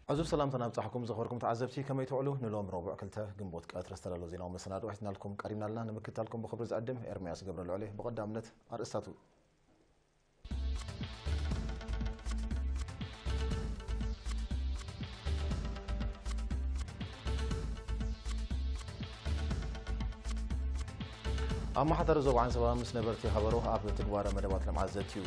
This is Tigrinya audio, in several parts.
ዕዙዝ ሰላምታ ናብጻሕኩም ዘኸበርኩም ተዓዘብቲ፣ ከመይ ትውዕሉ? ንሎም ረቡዕ ክልተ ግንቦት ቀትሪ ዝተዳለወ ዜናዊ መሰናድኦ ሒዝናልኩም ቀሪብናልና። ንምክትታልኩም ብኽብሪ ዝዕድም ኤርምያስ ገብረልዑል እየ። ብቐዳምነት ኣርእስታቱ። ኣመሓዳሪ ዞባ ዓንሰባ ምስ ነበርቲ ሃበሮ ኣብ ትግባረ መደባት ልምዓት ዘትዩ።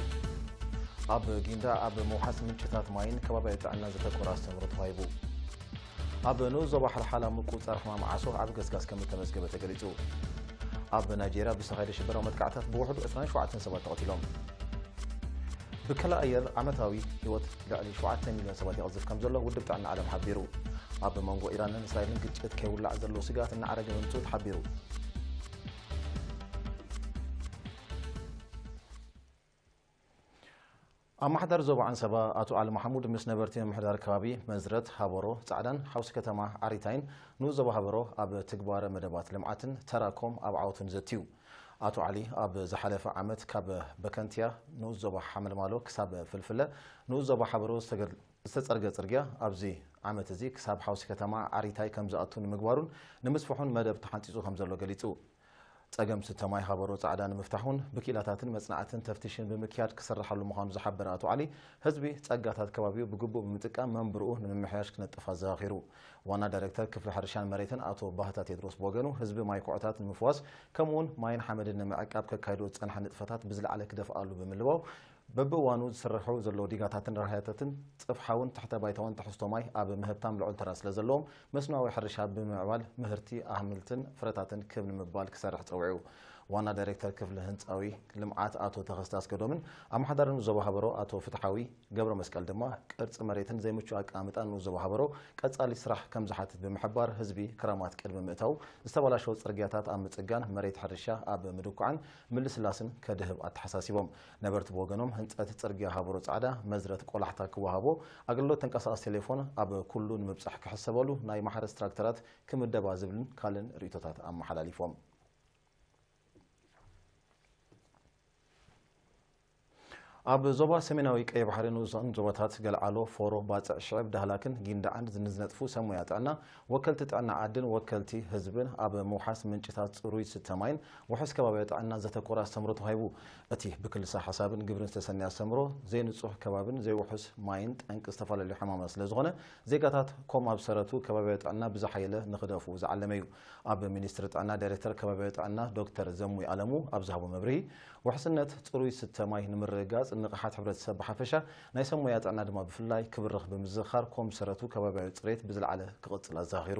ኣብ ጊንዳዕ ኣብ ምውሓስ ምንጭታት ማይን ከባብያዊ ጥዕና ዘተኮረ ኣስተምህሮ ተዋሂቡ። ኣብ ንኡስ ዞባ ሓልሓላ ምቁጽጻር ሕማም ዓሶ ዓቢ ገስጋስ ከም እተመዝገበ ተገሊጹ። ኣብ ናይጄርያ ብዝተኻየደ ሽበራዊ መጥቃዕታት ብውሕዱ ዕስራን ሸውዓተን ሰባት ተቐቲሎም። ብከላ ኣየር ዓመታዊ ህይወት ልዕሊ ሸውዓተ ሚልዮን ሰባት ይቐዝፍ ከም ዘሎ ውድብ ጥዕና ዓለም ሓቢሩ። ኣብ መንጎ ኢራንን እስራኤልን ግጭት ከይውላዕ ዘሎ ስግኣት እናዓረገ ምምጽኡ ተሓቢሩ። ኣመሓዳሪ ዞባ ዓንሰባ ኣቶ ዓሊ ማሕሙድ ምስ ነበርቲ ምምሕዳር ከባቢ መዝረት፣ ሃበሮ፣ ጻዕዳን ሓውሲ ከተማ ዓሪታይን ንኡስ ዞባ ሃበሮ ኣብ ትግባረ መደባት ልምዓትን ተራኮም ኣብ ዓወቱን ዘትዩ። ኣቶ ዓሊ ኣብ ዝሓለፈ ዓመት ካብ በከንትያ ንኡስ ዞባ ሓመልማሎ ክሳብ ፍልፍለ ንኡስ ዞባ ሃበሮ ዝተገል-፣ ዝተጸርገ ጽርግያ ኣብዚ ዓመት እዚ ክሳብ ሓውሲ ከተማ ዓሪታይ ከም ዝኣቱ ንምግባሩን ንምስፍሑን መደብ ተሓንጺጹ ከም ዘሎ ገሊጹ። ጸገም ስተ ማይ ሃበሮ ጻዕዳ ንምፍታሕ እውን ብክኢላታትን መጽናዕትን ተፍትሽን ብምክያድ ክስርሓሉ ምዃኑ ዝሓበረ ኣቶ ዓሊ፣ ህዝቢ ጸጋታት ከባቢኡ ብግቡእ ብምጥቃም መንብርኡ ንምምሕያሽ ክነጥፍ ኣዘኻኺሩ። ዋና ዳይሬክተር ክፍሊ ሕርሻን መሬትን ኣቶ ባህታ ቴድሮስ ብወገኑ፣ ህዝቢ ማይ ኩዕታት ንምፍዋስ ከምኡውን ማይን ሓመድን ንምዕቃብ ከካይዶ ዝጸንሐ ንጥፈታት ብዝለዓለ ክደፍኣሉ ብምልባው፣ በብእዋኑ ዝስርሑ ዘለዉ ዲጋታትን ራህያታትን ጽፍሓውን ትሕተ ባይታውን ትሕዝቶ ማይ ኣብ ምህብታም ልዑል ተራ ስለ ዘለዎም፣ መስኖኣዊ ሕርሻ ብምምዕባል ምህርቲ ኣሕምልትን ፍረታትን ክብ ንምባል ክሰርሕ ጸዊዑ። ዋና ዳይሬክተር ክፍሊ ህንጻዊ ልምዓት ኣቶ ተኸስተ ኣስገዶምን ኣመሓዳሪ ንኡስ ዞባ ሃበሮ ኣቶ ፍትሓዊ ገብረ መስቀል ድማ፣ ቅርጺ መሬትን ዘይምቹእ ኣቀማምጣን ንኡስ ዞባ ሃበሮ ቀጻሊ ስራሕ ከም ዝሓትት ብምሕባር፣ ህዝቢ ክራማት ቅድሚ ምእታው ዝተበላሸወ ጽርግያታት ኣብ ምጽጋን፣ መሬት ሕርሻ ኣብ ምድኳዕን ምልስላስን ከድህብ ኣተሓሳሲቦም። ነበርቲ ብወገኖም፣ ህንጸት ጽርግያ ሃበሮ ጻዕዳ፣ መዝረት ቆላሕታ ክወሃቦ፣ ኣገልግሎት ተንቀሳቓሲ ቴሌፎን ኣብ ኩሉ ንምብጻሕ ክሕሰበሉ፣ ናይ ማሕረስ ትራክተራት ክምደባ ዝብልን ካልእን ርእይቶታት ኣመሓላሊፎም። ኣብ ዞባ ሰሜናዊ ቀይ ባሕሪ ንኡሳን ዞባታት ገልዓሎ፣ ፎሮ፣ ባጽዕ፣ ሽዕብ፣ ዳህላክን ጊንዳዕን ንዝነጥፉ ሰብ ሞያ ጥዕና፣ ወከልቲ ጥዕና ዓድን ወከልቲ ህዝብን ኣብ ምውሓስ ምንጭታት ጽሩይ ዝስተ ማይን ውሑስ ከባብያዊ ጥዕና ዘተኮረ ኣስተምህሮ ተዋሂቡ። እቲ ብክልሰ ሓሳብን ግብርን ዝተሰነየ ኣስተምህሮ፣ ዘይንጹህ ከባብን ዘይውሑስ ማይን ጠንቂ ዝተፈላለዩ ሕማማት ስለ ዝኾነ፣ ዜጋታት ኮም ኣብ ሰረቱ ከባብያዊ ጥዕና ብዝሓየለ ንኽደፍኡ ዝዓለመ እዩ። ኣብ ሚኒስትሪ ጥዕና ዳይሬክተር ከባብያዊ ጥዕና ዶክተር ዘሙይ ኣለሙ ኣብ ዝሃቦ መብርሂ፣ ውሕስነት ጽሩይ ዝስተ ማይ ንምርግጋጽ፣ ንቕሓት ሕብረተሰብ ብሓፈሻ፣ ናይ ሰብ ሞያ ጥዕና ድማ ብፍላይ ክብርኽ ብምዝኽኻር፣ ኮም ሰረቱ ከባብያዊ ጽሬት ብዝለዓለ ክቕጽል ኣዘኻኺሩ።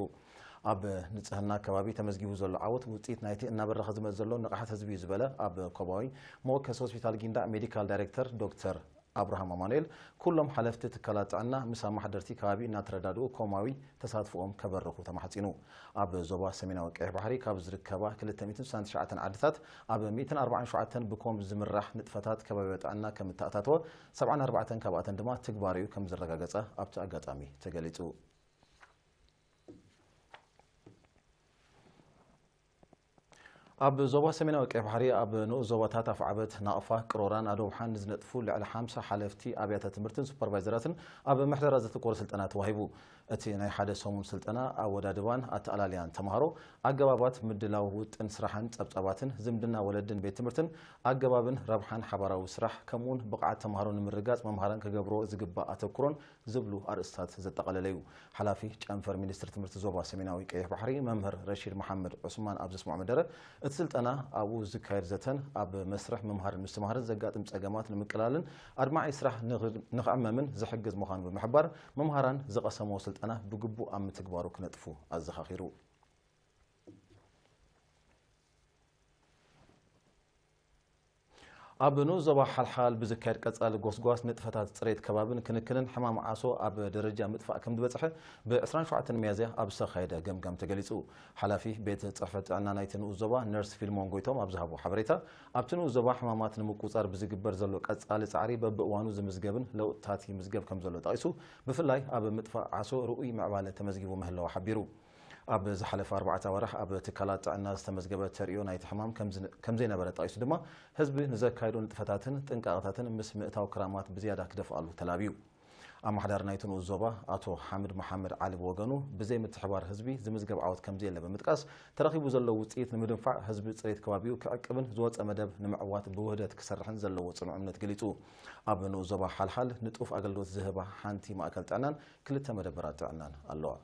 ኣብ ንጽህና ከባቢ ተመዝጊቡ ዘሎ ዓወት ውጽኢት ናይቲ እናበረኸ ዝመጽእ ዘሎ ንቕሓት ህዝቢ እዩ ዝበለ ኣብ ኮባዊ መወከሲ ሆስፒታል ጊንዳዕ ሜዲካል ዳይሬክተር ዶክተር ኣብርሃም ኣማኑኤል፣ ኩሎም ሓለፍቲ ትካላት ጥዕና ምስ ኣመሓደርቲ ከባቢ እናተረዳድኡ ኮማዊ ተሳትፎኦም ከበርኹ ተማሕጺኑ። ኣብ ዞባ ሰሜናዊ ቀይሕ ባሕሪ ካብ ዝርከባ ክልተ ሚእትን ስሳን ትሽዓተን ዓድታት፣ ኣብ ሚእትን ኣርባዓን ሸውዓተን ብኮም ዝምራሕ ንጥፈታት ከባብያዊ ጥዕና ከም እተኣታተወ፣ ሰብዓን ኣርባዕተን ካብኣተን ድማ ትግባረኡ ከም ዝረጋገጸ ኣብቲ ኣጋጣሚ ተገሊጹ። ኣብ ዞባ ሰሜናዊ ቀይሕ ባሕሪ ኣብ ንኡስ ዞባታት ኣፍዓበት፣ ናቕፋ፣ ቅሮራን ኣዶብሓን ንዝነጥፉ ልዕሊ ሓምሳ ሓለፍቲ ኣብያተ ትምህርትን ሱፐርቫይዘራትን ኣብ ምሕደራ ዘተኮረ ስልጠና ተዋሂቡ። እቲ ናይ ሓደ ሰሙን ስልጠና ኣወዳድባን ኣተኣላልያን ተምሃሮ፣ ኣገባባት ምድላው ውጥን ስራሕን ጸብጻባትን፣ ዝምድና ወለድን ቤት ትምህርትን፣ ኣገባብን ረብሓን ሓባራዊ ስራሕ፣ ከምኡውን ብቕዓት ተምሃሮ ንምርጋጽ መምሃራን ክገብርዎ ዝግባእ ኣተኩሮን ዝብሉ ኣርእስታት ዘጠቓለለ እዩ። ሓላፊ ጨንፈር ሚኒስትሪ ትምህርቲ ዞባ ሰሜናዊ ቀይሕ ባሕሪ መምህር ረሺድ መሓመድ ዑስማን ኣብ ዘስምዖ መደረ፣ እቲ ስልጠና ኣብኡ ዝካየድ ዘተን ኣብ መስርሕ ምምሃርን ምስትምሃርን ዘጋጥም ጸገማት ንምቅላልን ኣድማዒ ስራሕ ንኽ-፣ ንኽዕመምን ዝሕግዝ ምዃኑ ብምሕባር፣ መምሃራን ዝቐሰምዎ ስልጠና ብግቡእ ኣብ ምትግባሩ ክነጥፉ ኣዘኻኺሩ። ኣብ ንኡስ ዞባ ሓልሓል ብዝካየድ ቀጻሊ ጎስጓስ፣ ንጥፈታት ጽሬት ከባብን ክንክንን ሕማም ዓሶ ኣብ ደረጃ ምጥፋእ ከም ዝበጽሐ ብ ዕስራን ሸውዓተን ሚያዝያ ኣብ ዝተኻየደ ገምጋም ተገሊጹ። ሓላፊ ቤት ጽሕፈት ጥዕና ናይቲ ንኡስ ዞባ ነርስ ፊልሞን ጎይቶም ኣብ ዝሃቦ ሓበሬታ፣ ኣብቲ ንኡስ ዞባ ሕማማት ንምቁጽጻር ብዝግበር ዘሎ ቀጻሊ ጻዕሪ በብእዋኑ ዝምዝገብን ለውጥታት ይምዝገብ ከም ዘሎ ጠቒሱ፣ ብፍላይ ኣብ ምጥፋእ ዓሶ ርኡይ ምዕባለ ተመዝጊቡ ምህላዉ ሓቢሩ። ኣብ ዝሓለፈ ኣርባዕተ ኣዋርሕ ኣብ ትካላት ጥዕና ዝተመዝገበ ተርእዮ ናይቲ ሕማም ከም ዝን-፣ ከም ዘይነበረ ጠቒሱ ድማ፣ ህዝቢ ንዘካይዶ ንጥፈታትን ጥንቃቐታትን ምስ ምእታው ክራማት ብዝያዳ ክደፍኣሉ ተላብዩ። ኣመሓዳሪ ናይቲ ንኡስ ዞባ ኣቶ ሓምድ መሓመድ ዓሊ ብወገኑ፣ ብዘይ ምትሕባር ህዝቢ ዝምዝገብ ዓወት ከምዘየለ ብምጥቃስ፣ ተረኺቡ ዘሎ ውፅኢት ንምድንፋዕ ህዝቢ ፅሬት ከባቢኡ ክዕቅብን ዝወፀ መደብ ንምዕዋት ብውህደት ክሰርሕን ዘለዎ ፅኑዕ እምነት ገሊፁ። ኣብ ንኡስ ዞባ ሓልሓል ንጡፍ ኣገልግሎት ዝህባ ሓንቲ ማእከል ጥዕናን ክልተ መደበራት ጥዕናን ኣለዋ።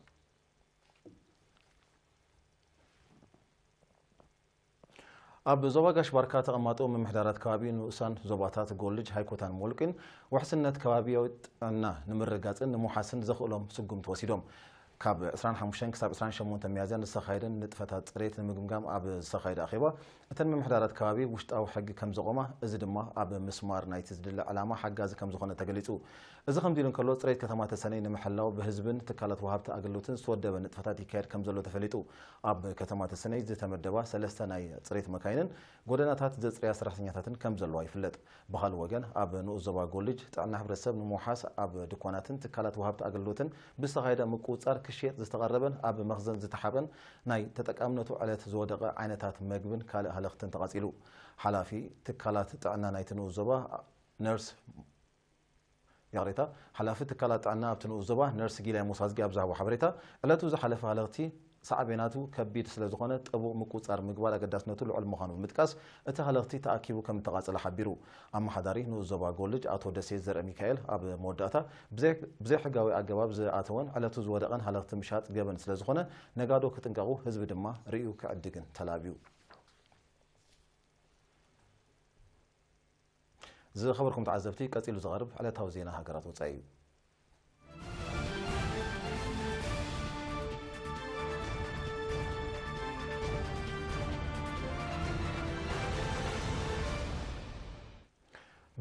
ኣብ ዞባ ጋሽ ባርካ ተቐማጦ ምምሕዳራት ከባቢ ንኡሳን ዞባታት ጎልጅ፣ ሃይኮታን ሞልቂን ውሕስነት ከባቢያዊ ጥዕና ንምርግጋጽን ንምውሓስን ዘኽእሎም ስጉምቲ ወሲዶም። ካብ ዕስራን ሓሙሽተን ክሳብ ዕስራን ሸሞንተን ሚያዝያ ንዝተኻየደን ንጥፈታት ጽሬት ንምግምጋም ኣብ ዝተኻየደ ኣኼባ፣ እተን ምምሕዳራት ከባቢ ውሽጣዊ ሕጊ ከም ዘቖማ፣ እዚ ድማ ኣብ ምስማር ናይቲ ዝድለ ዕላማ ሓጋዚ ከም ዝኾነ ተገሊጹ። እዚ ከምዚ ኢሉ እንከሎ፣ ጽሬት ከተማ ተሰነይ ንምሕላው ብህዝብን ትካላት ወሃብቲ ኣገልግሎትን ዝተወደበ ንጥፈታት ይካየድ ከም ዘሎ ተፈሊጡ። ኣብ ከተማ ተሰነይ ዝተመደባ ሰለስተ ናይ ጽሬት መካይንን ጎደናታት ዘጽርያ ሰራሕተኛታትን ከም ዘለዋ ይፍለጥ። ብኻልእ ወገን፣ ኣብ ንኡስ ዞባ ጎልጅ ጥዕና ሕብረተሰብ ንምውሓስ ኣብ ድኳናትን ትካላት ወሃብቲ ኣገልግሎትን ብዝተኻየደ ምቁጽጻር ክሽየጥ ዝተቐረበን ኣብ መኽዘን ዝተሓብአን ናይ ተጠቃምነቱ ዕለት ዝወደቐ ዓይነታት መግብን ካልእ ሃለኽትን ተቓጺሉ። ሓላፊ ትካላት ጥዕና ናይቲ ንኡስ ዞባ ነርስ ይቕሬታ፣ ሓላፊ ትካላት ጥዕና ኣብቲ ንኡስ ዞባ ነርስ ጊላይ ሞሳዝጊ ኣብ ዝሃቦ ሓበሬታ፣ ዕለቱ ዝሓለፈ ሃለኽቲ ሳዕቤናቱ ከቢድ ስለ ዝኾነ፣ ጥቡቕ ምቁጽጻር ምግባር ኣገዳስነቱ ልዑል ምዃኑ ብምጥቃስ፣ እቲ ሃለኽቲ ተኣኪቡ ከም እተቓጸለ ሓቢሩ። ኣመሓዳሪ ንኡስ ዞባ ጎልጅ ኣቶ ደሴ ዘርአ ሚካኤል ኣብ መወዳእታ፣ ብዘይ-፣ ብዘይሕጋዊ ኣገባብ ዝኣተወን ዕለቱ ዝወደቐን ሃለኽቲ ምሻጥ ገበን ስለ ዝኾነ፣ ነጋዶ ክጥንቀቑ፣ ህዝቢ ድማ ርእዩ ክዕድግን ተላብዩ። ዝኸበርኩም ተዓዘብቲ፣ ቀጺሉ ዝቐርብ ዕለታዊ ዜና ሃገራት ወጻኢ እዩ።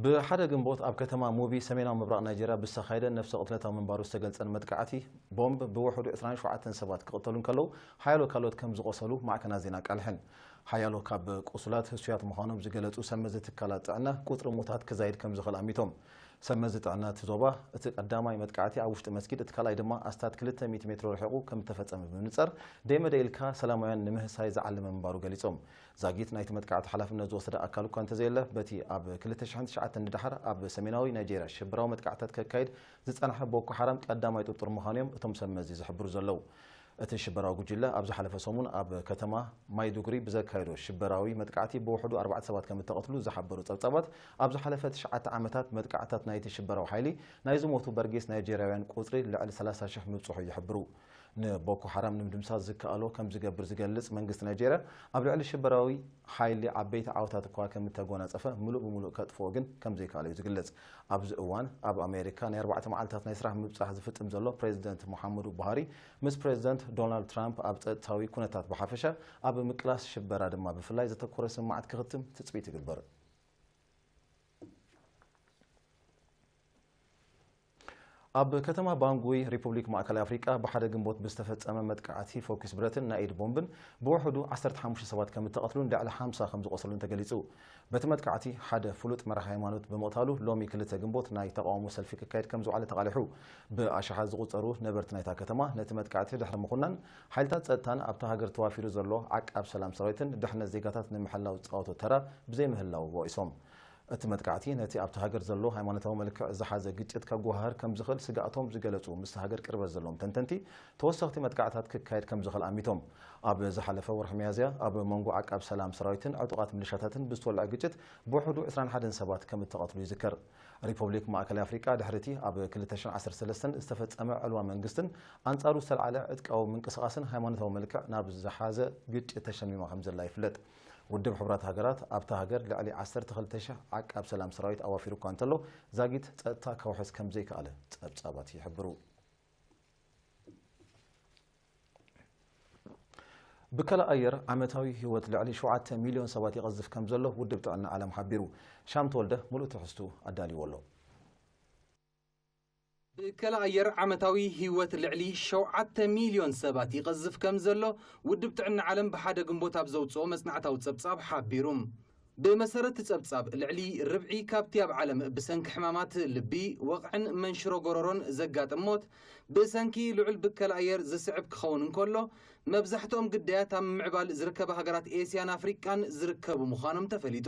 ብሓደ ግንቦት ኣብ ከተማ ሙቢ ሰሜናዊ ምብራቕ ናይጄርያ ብዝተኻየደ ነፍሰ ቅትለታዊ ምንባሩ ዝተገልጸን መጥቃዕቲ ቦምብ ብውሕዱ ዕስራን ሸውዓተን ሰባት ክቕተሉ እንከለዉ፣ ሓያሎ ካልኦት ከም ዝቖሰሉ ማዕከናት ዜና ኣቃልሐን። ሓያሎ ካብ ቁሱላት ህሱያት ምዃኖም ዝገለጹ ሰብ መዚ ትካላት ጥዕና፣ ቁጽሪ ሙታት ክዛይድ ከም ዝኽእል ኣሚቶም። ሰብ መዚ ጥዕና እቲ ዞባ፣ እቲ ቀዳማይ መጥቃዕቲ ኣብ ውሽጢ መስጊድ፣ እቲ ካልኣይ ድማ ኣስታት ክልተ ሚእቲ ሜትሮ ርሒቑ ከም እተፈጸመ ብምንጻር፣ ደይመደ ኢልካ ሰላማውያን ንምህሳይ ዝዓለመ ምንባሩ ገሊጾም። ዛጊት ናይቲ መጥቃዕቲ ሓላፍነት ዝወሰደ ኣካል እኳ እንተዘየለ፣ በቲ ኣብ ክልተ ሽሕን ትሽዓተን ንደሓር ኣብ ሰሜናዊ ናይጄርያ ሽበራዊ መጥቃዕትታት ከካይድ ዝጸንሐ ቦኮ ሓራም ቀዳማይ ጥርጡር ምዃኑ እዮም እቶም ሰብ መዚ ዝሕብሩ ዘለዉ። እቲ ሽበራዊ ጉጅለ ኣብ ዝሓለፈ ሰሙን ኣብ ከተማ ማይዱጉሪ ብዘካየዶ ሽበራዊ መጥቃዕቲ ብውሕዱ ኣርባዕተ ሰባት ከም እተቐትሉ ዝሓበሩ ጸብጻባት፣ ኣብ ዝሓለፈ ትሽዓተ ዓመታት መጥቃዕትታት ናይቲ ሽበራዊ ሓይሊ ናይ ዝሞቱ በርጌስ ናይጄርያውያን ቁጽሪ ልዕሊ ሰላሳ ሽሕ ምብጽሑ ይሕብሩ። ንቦኮ ሓራም ንምድምሳስ ዝከኣሎ ከም ዝገብር ዝገልጽ መንግስቲ ናይጄርያ፣ ኣብ ልዕሊ ሽበራዊ ሓይሊ ዓበይቲ ዓወታት እኳ ከም እተጎናጸፈ፣ ምሉእ ብምሉእ ከጥፍኦ ግን ከም ዘይከኣለ እዩ ዝግለጽ። ኣብዚ እዋን ኣብ ኣሜሪካ ናይ ኣርባዕተ መዓልታት ናይ ስራሕ ምብጻሕ ዝፍጽም ዘሎ ፕሬዚደንት ሙሓመዱ ቡሃሪ፣ ምስ ፕሬዚደንት ዶናልድ ትራምፕ ኣብ ጸጥታዊ ኩነታት ብሓፈሻ፣ ኣብ ምቅላስ ሽበራ ድማ ብፍላይ ዘተኮረ ስምማዓት ክኽትም ትጽቢት ይግበር። ኣብ ከተማ ባንጉይ፣ ሪፑብሊክ ማእከላይ ኣፍሪቃ፣ ብሓደ ግንቦት ብዝተፈጸመ መጥቃዕቲ ፎኪስ ብረትን ናይ ኢድ ቦምብን ብውሕዱ ዓሰርተ ሓሙሽተ ሰባት ከም እተቐትሉን ልዕሊ ሓምሳ ከም ዝቖሰሉን ተገሊጹ። በቲ መጥቃዕቲ ሓደ ፍሉጥ መራሒ ሃይማኖት ብምቕታሉ፣ ሎሚ ክልተ ግንቦት ናይ ተቓውሞ ሰልፊ ክካየድ ከም ዝውዓለ ተቓሊሑ። ብኣሽሓት ዝቑጸሩ ነበርቲ ናይታ ከተማ ነቲ መጥቃዕቲ ድሕሪ ምኹናን፣ ሓይልታት ጸጥታን ኣብታ ሃገር ተዋፊሩ ዘሎ ዓቃብ ሰላም ሰራዊትን ድሕነት ዜጋታት ንምሕላው ዝጻወቶ ተራ ብዘይምህላው ወቒሶም። እቲ መጥቃዕቲ ነቲ ኣብቲ ሃገር ዘሎ ሃይማኖታዊ መልክዕ ዝሓዘ ግጭት ከጓሃህር ከም ዝኽእል ስግኣቶም ዝገለጹ ምስቲ ሃገር ቅርበት ዘለዎም ተንተንቲ፣ ተወሰኽቲ መጥቃዕታት ክካየድ ከም ዝኽእል ኣሚቶም። ኣብ ዝሓለፈ ወርሒ ሚያዝያ ኣብ መንጎ ዓቃብ ሰላም ሰራዊትን ዕጡቓት ሚሊሻታትን ብዝተወልዐ ግጭት ብውሕዱ ዕስራን ሓደን ሰባት ከም እተቐትሉ ይዝከር። ሪፐብሊክ ማእከላይ ኣፍሪቃ ድሕሪ እቲ ኣብ ክልተ ሽሕን ዓሰርተ ሰለስተን ዝተፈጸመ ዕልዋ መንግስትን ኣንጻሩ ዝተልዓለ ዕጥቃዊ ምንቅስቓስን ሃይማኖታዊ መልክዕ ናብ ዝሓዘ ግጭት ተሸሚማ ከም ዘላ ይፍለጥ። ውድብ ሕቡራት ሃገራት ኣብታ ሃገር ልዕሊ ዓሰርተ ክልተ ሽሕ ዓቃብ ሰላም ሰራዊት ኣዋፊሩ እኳ እንተሎ፣ ዛጊት ጸጥታ ከውሕስ ከም ዘይከኣለ ጸብጻባት ይሕብሩ። ብከላ ኣየር ዓመታዊ ህይወት ልዕሊ ሸውዓተ ሚልዮን ሰባት ይቐዝፍ ከም ዘሎ ውድብ ጥዕና ዓለም ሓቢሩ። ሻም ተወልደ ምሉእ ትሕዝቱ ኣዳልይዎ ኣሎ። ብከላ ኣየር ዓመታዊ ህይወት ልዕሊ ሸውዓተ ሚልዮን ሰባት ይቐዝፍ ከም ዘሎ ውድብ ጥዕና ዓለም ብሓደ ግንቦት ኣብ ዘውጽኦ መጽናዕታዊ ጸብጻብ ሓቢሩ። ብመሰረት እቲ ጸብጻብ፣ ልዕሊ ርብዒ ካብቲ ኣብ ዓለም ብሰንኪ ሕማማት ልቢ፣ ወቕዕን መንሽሮ ጎረሮን ዘጋጥም ሞት ብሰንኪ ልዑል ብከላ ኣየር ዝስዕብ ክኸውን እንከሎ፣ መብዛሕትኦም ግዳያት ኣብ ምምዕባል ዝርከባ ሃገራት ኤስያን ኣፍሪቃን ዝርከቡ ምዃኖም ተፈሊጡ።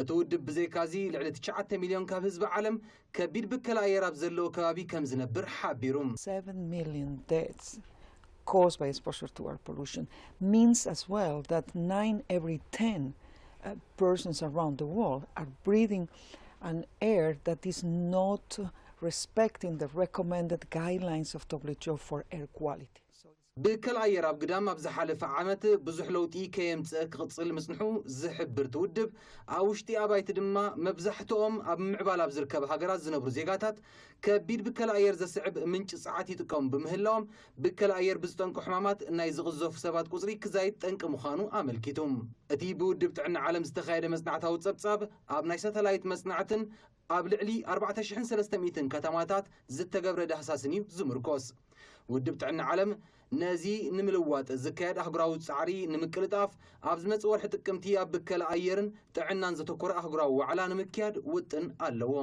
እቲ ውድብ ብዘይካዚ፣ ልዕሊ ትሽዓተ ሚልዮን ካብ ህዝቢ ዓለም ከቢድ ብከላ ኣየር ኣብ ዘለዎ ከባቢ ከም ዝነብር ሓቢሩ። Seven million deaths caused by exposure to air pollution means as well that nine every ten uh, persons around the world are breathing an air that is not respecting the recommended guidelines of W H O for air quality. So it's ብከላ ኣየር ኣብ ግዳም ኣብ ዝሓለፈ ዓመት ብዙሕ ለውጢ ከየምጽአ ክቕጽል ምጽንሑ ዝሕብር እቲ ውድብ፣ ኣብ ውሽጢ ኣባይቲ ድማ መብዛሕትኦም ኣብ ምዕባል ኣብ ዝርከባ ሃገራት ዝነብሩ ዜጋታት ከቢድ ብከላ ኣየር ዘስዕብ ምንጪ ጸዓት ይጥቀሙ ብምህላዎም፣ ብከላ ኣየር ብዝጠንቁ ሕማማት ናይ ዝቕዘፉ ሰባት ቁጽሪ ክዛይድ ጠንቂ ምዃኑ ኣመልኪቱ። እቲ ብውድብ ጥዕና ዓለም ዝተኻየደ መጽናዕታዊ ጸብጻብ፣ ኣብ ናይ ሳተላይት መጽናዕትን ኣብ ልዕሊ ኣርባዕተ ሽሕን ሰለስተ ሚእትን ከተማታት ዝተገብረ ዳህሳስን እዩ ዝምርኮስ። ውድብ ጥዕና ዓለም ነዚ ንምልዋጥ ዝካየድ ኣህጉራዊ ጻዕሪ ንምቅልጣፍ፣ ኣብ ዝመጽእ ወርሒ ጥቅምቲ ኣብ ብከላ ኣየርን ጥዕናን ዘተኮረ ኣህጉራዊ ዋዕላ ንምክያድ ውጥን ኣለዎ።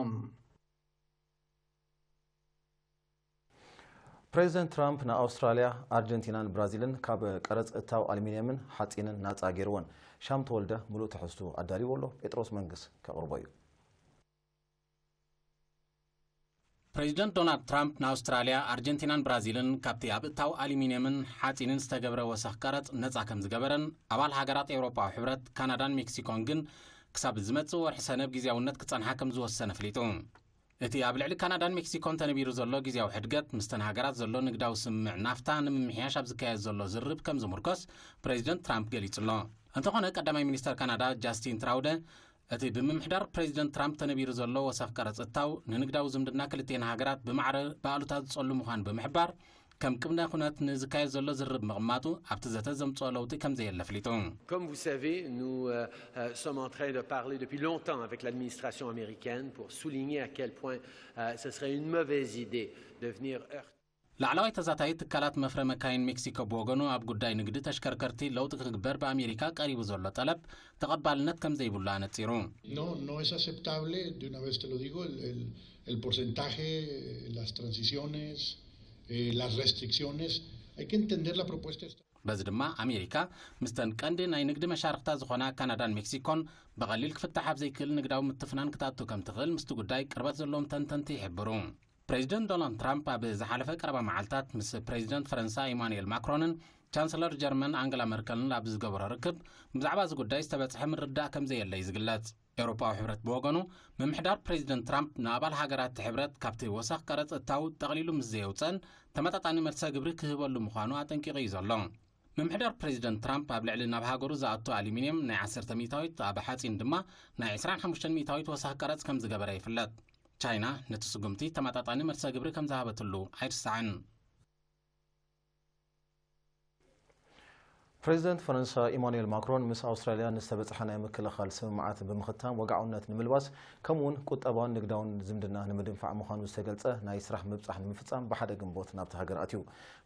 ፕሬዚደንት ትራምፕ ንኣውስትራልያ፣ ኣርጀንቲናን ብራዚልን ካብ ቀረጽ እታው ኣሉሚንየምን ሓጺንን ናጻ ገይርወን። ሻም ተወልደ ምሉእ ትሕዝቱ ኣዳልይዎ ኣሎ፣ ጴጥሮስ መንግስ ከቕርቦ እዩ። ፕሬዚደንት ዶናልድ ትራምፕ ንኣውስትራልያ፣ ኣርጀንቲናን ብራዚልን ካብቲ ኣብ እታው ኣሉሚንየምን ሓጺንን ዝተገብረ ወሰኽ ቀረጽ ነጻ ከም ዝገበረን፣ ኣባል ሃገራት ኤውሮጳዊ ሕብረት፣ ካናዳን ሜክሲኮን ግን ክሳብ ዝመጽእ ወርሒ ሰነ ብግዝያውነት ክጸንሓ ከም ዝወሰነ ኣፍሊጡ። እቲ ኣብ ልዕሊ ካናዳን ሜክሲኮን ተነቢሩ ዘሎ ግዝያዊ ሕድገት፣ ምስተን ሃገራት ዘሎ ንግዳዊ ስምምዕ ናፍታ ንምምሕያሽ ኣብ ዝካየድ ዘሎ ዝርርብ ከም ዝምርኮስ ፕሬዚደንት ትራምፕ ገሊጹ ኣሎ። እንተኾነ፣ ቀዳማይ ሚኒስተር ካናዳ ጃስቲን ትራውደ፣ እቲ ብምምሕዳር ፕሬዚደንት ትራምፕ ተነቢሩ ዘሎ ወሰኽ ቀረጽ እታው፣ ንንግዳዊ ዝምድና ክልቲኤን ሃገራት ብማዕረ ብኣሉታ ዝጸሉ ምዃኑ ብምሕባር፣ ከም ቅድመ ኩነት ንዝካየድ ዘሎ ዝርርብ ምቕማጡ ኣብቲ ዘተ ዘምጽኦ ለውጢ ከም ዘየለ ኣፍሊጡ። Comme vous savez, nous euh, euh, sommes en train de parler depuis longtemps avec l'administration américaine pour souligner à quel point euh, ce serait une mauvaise idée de venir heurter. ላዕለዋይ ተዛታይ ትካላት መፍረ መካይን ሜክሲኮ ብወገኑ፣ ኣብ ጉዳይ ንግዲ ተሽከርከርቲ ለውጢ ክግበር ብኣሜሪካ ቀሪቡ ዘሎ ጠለብ ተቐባልነት ከም ዘይብሉ ኣነጺሩ። No, no es aceptable, de una vez te lo digo, el, el, el porcentaje, las transiciones, eh, las restricciones. Hay que entender la propuesta. በዚ ድማ ኣሜሪካ ምስተን ቀንዲ ናይ ንግዲ መሻርኽታ ዝኾና ካናዳን ሜክሲኮን ብቐሊል ክፍታሕ ኣብ ዘይክእል ንግዳዊ ምትፍናን ክትኣቱ ከም ትኽእል ምስቲ ጉዳይ ቅርበት ዘለዎም ተንተንቲ ይሕብሩ። ፕሬዚደንት ዶናልድ ትራምፕ ኣብ ዝሓለፈ ቀረባ መዓልታት ምስ ፕሬዚደንት ፈረንሳ ኢማኑኤል ማክሮንን ቻንስለር ጀርመን ኣንገላ መርከልን ኣብ ዝገበሮ ርክብ፣ ብዛዕባ እዚ ጉዳይ ዝተበጽሐ ምርድዳእ ከም ዘየለ እዩ ዝግለጽ። ኤውሮጳዊ ሕብረት ብወገኑ፣ ምምሕዳር ፕሬዚደንት ትራምፕ ንኣባል ሃገራት እቲ ሕብረት ካብቲ ወሰኽ ቀረጽ እታው ጠቕሊሉ ምስ ዘየውጸን፣ ተመጣጣኒ መልሰ ግብሪ ክህበሉ ምዃኑ ኣጠንቂቑ እዩ ዘሎ። ምምሕዳር ፕሬዚደንት ትራምፕ ኣብ ልዕሊ ናብ ሃገሩ ዝኣቱ ኣሉሚንየም ናይ ዓሰርተ ሚእታዊት፣ ኣብ ሓጺን ድማ ናይ ዕስራን ሓሙሽተን ሚእታዊት ወሰኽ ቀረጽ ከም ዝገበረ ይፍለጥ። ቻይና ነቲ ስጉምቲ ተመጣጣኒ መልሰ ግብሪ ከም ዝሃበትሉ ኣይርሳዕን። ፕሬዚደንት ፈረንሳ ኢማኑኤል ማክሮን ምስ ኣውስትራልያ ንዝተበጽሐ ናይ ምክልኻል ስምምዓት ብምኽታም፣ ወግዓውነት ንምልባስ፣ ከምኡውን ቁጠባውን ንግዳውን ዝምድና ንምድንፋዕ ምዃኑ ዝተገልጸ ናይ ስራሕ ምብጻሕ ንምፍጻም ብሓደ ግንቦት ናብቲ ሃገር ኣትዩ።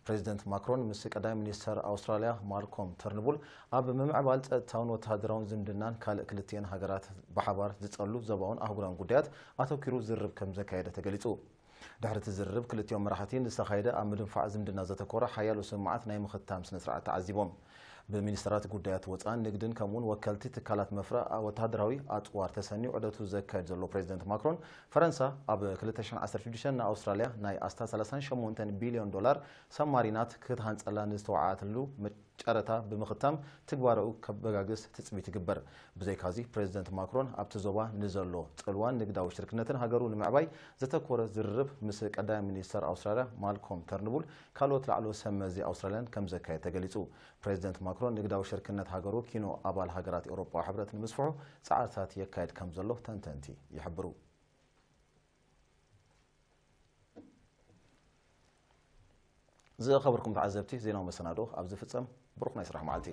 ፕሬዚደንት ማክሮን ምስ ቀዳማይ ሚኒስተር ኣውስትራልያ ማልኮም ተርንቡል ኣብ ምምዕባል ጸጥታውን ወተሃደራውን ዝምድናን ካልእ ክልቲኤን ሃገራት ብሓባር ዝጸሉ ዞባውን ኣህጉራውን ጉዳያት ኣተኲሩ ዝርርብ ከም ዘካየደ ተገሊጹ። ድሕሪ እቲ ዝርርብ፣ ክልቲኦም መራሕቲ ንዝተኻየደ ኣብ ምድንፋዕ ዝምድና ዘተኮረ ሓያሎ ስምምዓት ናይ ምኽታም ስነ-ስርዓት ተዓዚቦም። ብሚኒስተራት ጉዳያት ወጻእን ንግድን ከምኡውን ወከልቲ ትካላት መፍረ ወተሃደራዊ ኣጽዋር ተሰንዩ ዑደቱ ዘካይድ ዘሎ ፕሬዚደንት ማክሮን፣ ፈረንሳ ኣብ ክልተ ሽሕን ዓሰርተ ሽዱሽተን ንኣውስትራልያ ናይ ኣስታት ሰላሳን ሸሞንተን ቢልዮን ዶላር ሳብማሪናት ክትሃንጸላ ንዝተወዓዓትሉ ጨረታ ብምኽታም ትግባረኡ ከበጋግስ ትጽቢት ይግበር። ብዘይካዚ፣ ፕሬዚደንት ማክሮን ኣብቲ ዞባ ንዘሎ ጽልዋን ንግዳዊ ሽርክነትን ሃገሩ ንምዕባይ ዘተኮረ ዝርርብ ምስ ቀዳማይ ሚኒስተር ኣውስትራልያ ማልኮም ተርንቡል ካልኦት ላዕለዎት ሰብ መዚ ኣውስትራልያን ከም ዘካየድ ተገሊጹ። ፕሬዚደንት ማክሮን ንግዳዊ ሽርክነት ሃገሩ ኪኖ ኣባል ሃገራት ኤውሮጳዊ ሕብረት ንምስፍሑ ጻዕርታት የካየድ ከም ዘሎ ተንተንቲ ይሕብሩ። ዝኸበርኩም ተዓዘብቲ፣ ዜናዊ መሰናዶ ኣብዚ ፍጸም። ብሩኽ ናይ ስራሕ መዓልቲ።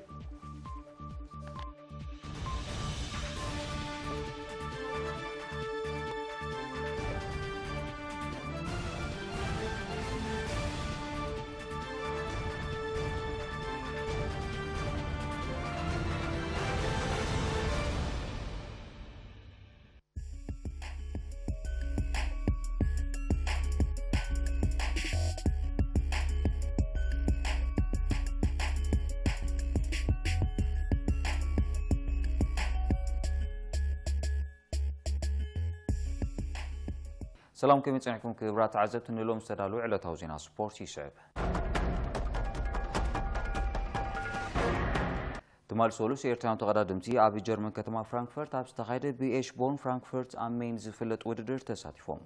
ሰላም፣ ከመይ ጸኒሕኩም ክቡራት ተዓዘብቲ? ንሎም ዝተዳለዉ ዕለታዊ ዜና ስፖርት ይስዕብ። ትማሊ ሰሉስ ኤርትራውያን ተቐዳደምቲ ኣብ ጀርመን ከተማ ፍራንክፈርት ኣብ ዝተኻየደ ብኤሽ ቦን ፍራንክፈርት ኣብ ሜይን ዝፍለጥ ውድድር ተሳቲፎም።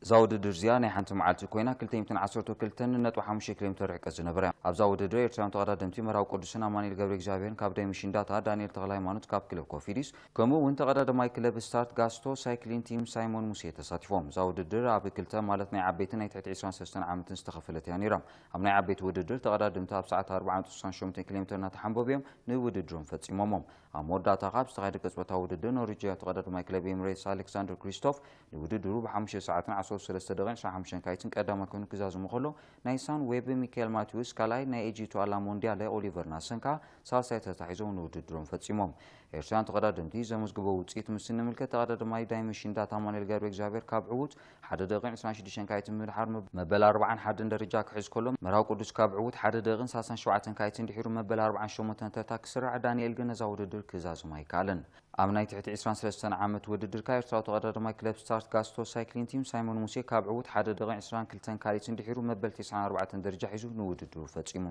እዛ ውድድር እዚኣ ናይ ሓንቲ መዓልቲ ኮይና ክልተ ሚእትን ዓሰርተ ክልተን ነጥቢ ሓሙሽተ ኪሎ ሜትር ርሕቀት ዝነበረ እያ። ኣብዛ ውድድር ኤርትራውያን ተቐዳደምቲ መራዊ ቅዱስን ኣማኑኤል ገብረ እግዚኣብሔርን ካብ ዳይመንሽን ዳታ፣ ዳንኤል ተኽለ ሃይማኖት ካብ ክለብ ኮፊዲስ፣ ከምኡ እውን ተቐዳደማይ ክለብ ስታርት ጋስቶ ሳይክሊን ቲም ሳይሞን ሙሴ ተሳቲፎም። እዛ ውድድር ኣብ ክልተ ማለት ናይ ዓበይትን ናይ ትሕቲ ዕስራን ሰለስተን ዓመትን ዝተኸፈለት እያ ነይራ። ኣብ ናይ ዓበይቲ ውድድር ተቐዳደምቲ ኣብ ሰዓት ኣርባዓ ነጥቢ ስሳን ሸሞንተን ኪሎ ሜትር እናተሓንበቡ እዮም ንውድድሮም ፈጺሞሞ። ኣብ መወዳእታ ካብ ዝተኻየደ ቅጽበታዊ ውድድር ኖርዌጅያዊ ተቐዳዳማይ ክለብ ኤምሬትስ ኣሌክሳንደር ክሪስቶፍ ንውድድሩ ብሓሙሽተ ሰዓትን ዓሰርተ ሰለስተ ደቂቕን ዕስራን ሓሙሽተን ካይትን ቀዳማይ ኮይኑ ክዛዝሙ ከሎ፣ ናይ ሳን ዌብ ሚካኤል ማቲውስ ካልኣይ፣ ናይ ኤጂቱ ኣላ ሞንዲያለ ኦሊቨር ናሰን ከኣ ሳልሳይ ተታሒዞም ንውድድሮም ፈጺሞም። ኤርትራውያን ተቐዳደምቲ ዘመዝግቦ ውጽኢት ምስ እንምልከት፣ ተቐዳዳማይ ዳይመንሽን ዳታ ኣማኑኤል ገብረ እግዚኣብሔር ካብ ዕዉት ሓደ ደቂቕን ዕስራን ሽዱሽተን ካይትን ብምድሓር መበል ኣርባዓን ሓደን ደረጃ ክሕዝ ከሎ፣ መራዊ ቅዱስ ካብ ዕዉት ሓደ ደቂቕን ሰላሳን ሸውዓተን ካይትን ድሒሩ መበል ኣርባዓን ሸሞንተን ተርታ ክስራዕ፣ ዳንኤል ግን ነዛ ውድድር ክዛዝም ኣይከኣለን። ኣብ ናይ ትሕቲ ዕስራን ሰለስተን ዓመት ውድድር ከኣ ኤርትራዊ ተቐዳዳማይ ክለብ ስታርት ጋስቶ ሳይክሊን ቲም ሳይሞን ሙሴ ካብ ዕዉት ሓደ ደቂቕን ዕስራን ክልተን ካሊትን ድሒሩ መበል ተስዓን ኣርባዕተን ደረጃ ሒዙ ንውድድሩ ፈጺሙ።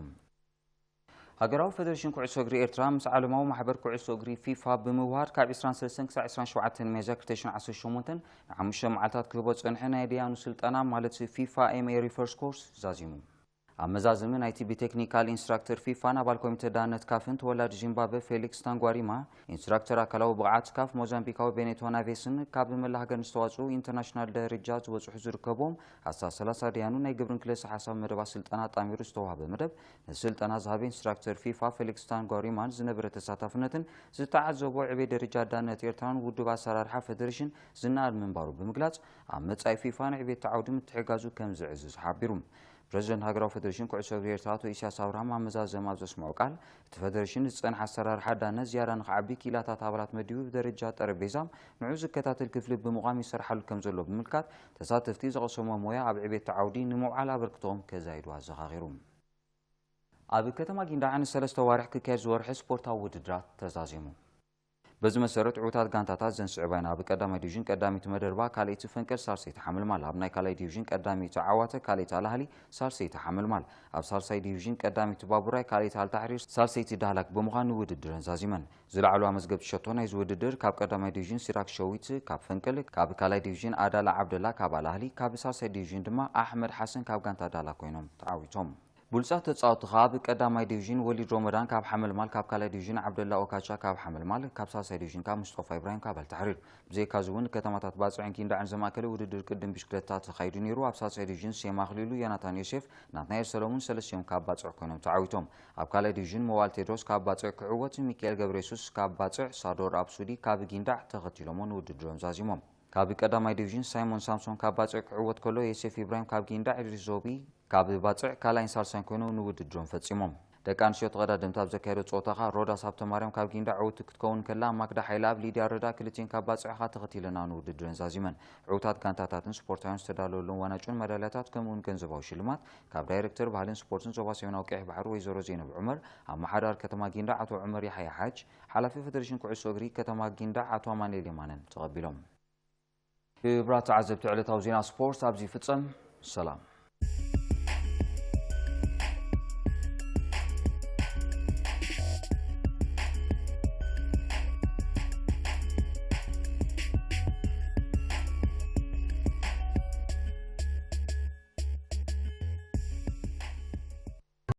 ሃገራዊ ፈደሬሽን ኩዕሶ እግሪ ኤርትራ ምስ ዓለማዊ ማሕበር ኩዕሶ እግሪ ፊፋ ብምውሃድ ካብ ዕስራን ሰለስተን ክሳብ ዕስራን ሸውዓተን ሚያዝያ ክልተ ሽሕን ዓሰርተ ሸሞንተን ንሓሙሽተ መዓልታት ክህቦ ዝጸንሐ ናይ ደያኑ ስልጠና ማለት ፊፋ ኤምኤ ሪፈርስ ኮርስ ዛዚሙ። ኣብ መዛዘሚ ናይቲ ብቴክኒካል ኢንስትራክተር ፊፋን ኣባል ኮሚተ ዳነት ካፍን ተወላዲ ዚምባብዌ ፌሊክስ ታንጓሪማ፣ ኢንስትራክተር ኣካላዊ ብቕዓት ካፍ ሞዛምቢካዊ ቤኔቶ ናቬስን ካብ መላ ሃገር ንዝተዋጽኡ ኢንተርናሽናል ደረጃ ዝበጽሑ ዝርከብዎም ኣስታት ሰላሳ ደያኑ ናይ ግብርን ክለሰ ሓሳብ መደባት ስልጠና ኣጣሚሩ ዝተዋህበ መደብ፣ ንስልጠና ዝሃበ ኢንስትራክተር ፊፋ ፌሊክስ ታንጓሪማን ዝነበረ ተሳታፍነትን ዝተዓዘቦ ዕቤት ደረጃ ዳነት ኤርትራን ውድብ ኣሰራርሓ ፈደሬሽን ዝነኣድ ምንባሩ ብምግላጽ፣ ኣብ መጻኢ ፊፋ ንዕቤት ዓውዲ ምትሕጋዙ ከም ዝዕዝዝ ሓቢሩ። ፕረዚደንት ሃገራዊ ፈደሬሽን ኩዕሶ እግሪ ኤርትራ ኣቶ ኢሳያስ ኣብርሃም ኣብ መዛዘሚ ኣብ ዘስምዖ ቃል፣ እቲ ፈደሬሽን ዝጸንሐ ኣሰራርሓ ዳነት ዝያዳ ንኽዓቢ ክኢላታት ኣባላት መዲቡ ብደረጃ ጠረጴዛ ንዑ ዝከታተል ክፍሊ ብምቋም ይሰርሓሉ ከም ዘሎ ብምልካት፣ ተሳተፍቲ ዝቐሰሞ ሞያ ኣብ ዕቤት ዓውዲ ንምውዓል ኣበርክቶኦም ከዛይዱ ኣዘኻኺሩ። ኣብ ከተማ ጊንዳዕ ንሰለስተ ዋርሕ ክካየድ ዝወርሐ ስፖርታዊ ውድድራት ተዛዚሙ። በዚ መሰረት ዕዉታት ጋንታታት ዘን ስዕባይና ኣብ ቀዳማይ ዲቪዥን ቀዳሚት መደርባ ካልኣይቲ ፈንቅል ሳልሰይቲ ሓመልማል፣ ኣብ ናይ ካልኣይ ዲቪዥን ቀዳሚት ዓዋተ ካልኣይቲ ኣልኣህሊ ሳልሰይቲ ሓመልማል፣ ኣብ ሳልሳይ ዲቪዥን ቀዳሚት ባቡራይ ካልኣይቲ ኣልታሕሪር ሳልሰይቲ ዳህላክ ብምዃን ንውድድረን ዛዚመን። ዝለዓሉ ኣመዝገብቲ ሸቶ ናይዚ ውድድር ካብ ቀዳማይ ዲቪዥን ሲራክ ሸዊት ካብ ፈንቅል፣ ካብ ካልኣይ ዲቪዥን ኣዳላ ዓብደላ ካብ ኣልኣህሊ፣ ካብ ሳልሳይ ዲቪዥን ድማ ኣሕመድ ሓሰን ካብ ጋንታ ዳላ ኮይኖም ተዓዊቶም። ብሉጻት ተጻወትቲ ከኣ ኣብ ቀዳማይ ዲቪዥን ወሊድ ሮመዳን ካብ ሓመልማል፣ ካብ ካልኣይ ዲቪዥን ዓብደላ ኦካቻ ካብ ሓመልማል፣ ካብ ሳልሳይ ዲቪዥን ከኣ ሙስጠፋ ኢብራሂም ካብ ኣልታሕሪር። ብዘይካዚ እውን ከተማታት ባጽዕን ጊንዳዕን ዘማእከለ ውድድር ቅድም ብሽክለታ ተኻይዱ ነይሩ። ኣብ ሳልሳይ ዲቪዥን ሴማ ኣኽሊሉ፣ ዮናታን ዮሴፍ፣ ናትናኤል ሰለሙን ሰለስቲኦም ካብ ባጽዕ ኮይኖም ተዓዊቶም። ኣብ ካልኣይ ዲቪዥን መዋል ቴድሮስ ካብ ባጽዕ ክዕወት፣ ሚካኤል ገብረየሱስ ካብ ባጽዕ፣ ሳዶር ኣብሱዲ ካብ ጊንዳዕ ተኸቲሎሞ ንውድድሮም ዛዚሞም። ካብ ቀዳማይ ዲቪዥን ሳይሞን ሳምሶን ካብ ባጽዕ ክዕወት ከሎ፣ ዮሴፍ ኢብራሂም ካብ ጊንዳዕ፣ ኢድሪስ ዞቢ ካብ ባጽዕ ካልኣይን ሳልሳይን ኮይኖም ንውድድሮም ፈጺሞም። ደቂ ኣንስትዮ ተቐዳደምቲ ኣብ ዘካየዶ ጸወታ ከኣ ሮዳስ ሃብተማርያም ካብ ጊንዳዕ ዕውቲ ክትከውን ከላ፣ ማክዳ ሓይለኣብ፣ ሊድያ ረዳ ክልቲኤን ካብ ባጽዕ ከኣ ተኸቲለና ንውድድረን ዛዚመን። ዕውታት ጋንታታትን ስፖርታውያን ዝተዳለወሎም ዋንጫን መዳልያታት ከምኡውን ገንዘባዊ ሽልማት ካብ ዳይሬክተር ባህልን ስፖርትን ዞባ ሰሜናዊ ቀይሕ ባሕሪ ወይዘሮ ዜነብ ዑመር፣ ኣመሓዳሪ ከተማ ጊንዳዕ ኣቶ ዑመር ያሕያ ሓጅ፣ ሓላፊ ፈደሬሽን ኩዕሶ እግሪ ከተማ ጊንዳዕ ኣቶ ኣማኑኤል የማነን ተቐቢሎም። ክቡራት ተዓዘብቲ፣ ዕለታዊ ዜና ስፖርት ኣብዚ ይፍጸም። ሰላም።